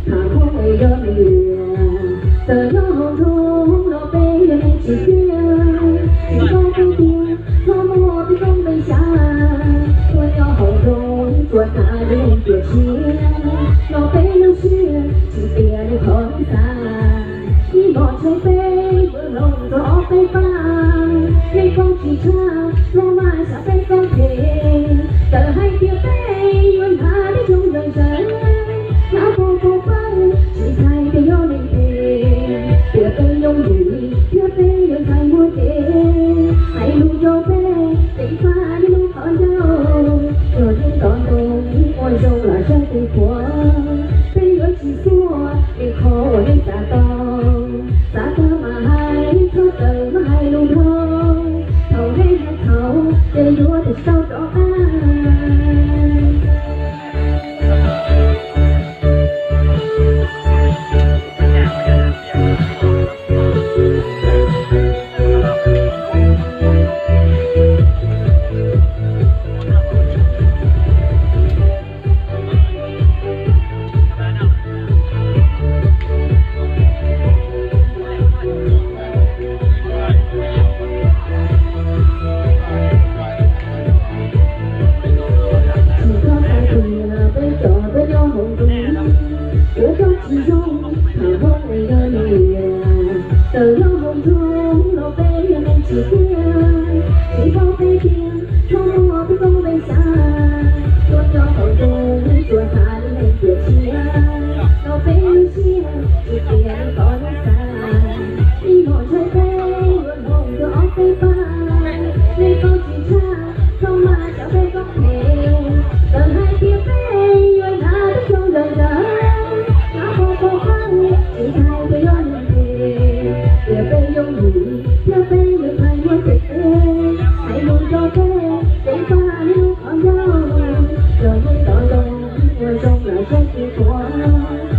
Tham hoob es yog neeg liam, txawm nyob hauv nroog los peb yog neeg tsis tiag. Tsis paub peb tiag, txhob muab peb koob peb xyav. Tuaj nyob hauv nroog tsuas tham li neeg tiam tsiaj, los peb lub siab tsis tias li qhov neeg xav. Ib hmos ntshai peb yuav hloov txog ob peb pab, peb koob tsis tshaj, los mas xyav peb koob phem. Txawm hais tias peb yuav hnav tib zoo zawm zaws, hnav pog pog pawg, tsis ntshai tias yog neeg phem. Tias peb yooj yim thiab peb yuav ntshai muaj cev, hais lus rau peb ceev faj li lub qhov ncauj. Yog yeej tos ntoo ua zoo los saib tus qhuav, peb yuav tsis xua li qhov uas neeg xav tau. Xav tau mas hais, txhob tawm mas hais lus nrog, thaum nej hais txhaum ces yuav tsis tau rov qab. Tsis txhob xav tias peb cov peb nyob hauv nroog, ua koj tsis zoo, tham hoob es yog neeg liam. Txawm nyob hauv nroog los peb yog neeg tsis tiag. Tsis paub peb tiag, txhob muab peb koob peb xyav. Tuaj nyob hauv nroog tsuas tham li neeg tiam tsiaj, los peb lub siab tsis tias li qhov neeg xav. Ib hmos ntshai peb yuav hloov txog ob peb pab, peb koob tsis tshaj, txhob mas xyav peb koob phem. Txawm hais tias peb yuav hnav tib zoo zawm zaws, hnav pog pog pawg, tsis ntshai tias yog neeg phem. Tias peb yooj yim thiab peb yuav ntshai muaj cev, hais lus rau peb ceev faj li lub qhov ncauj. Yog yeej tos ntoo ua zoo los saib tus qhuav,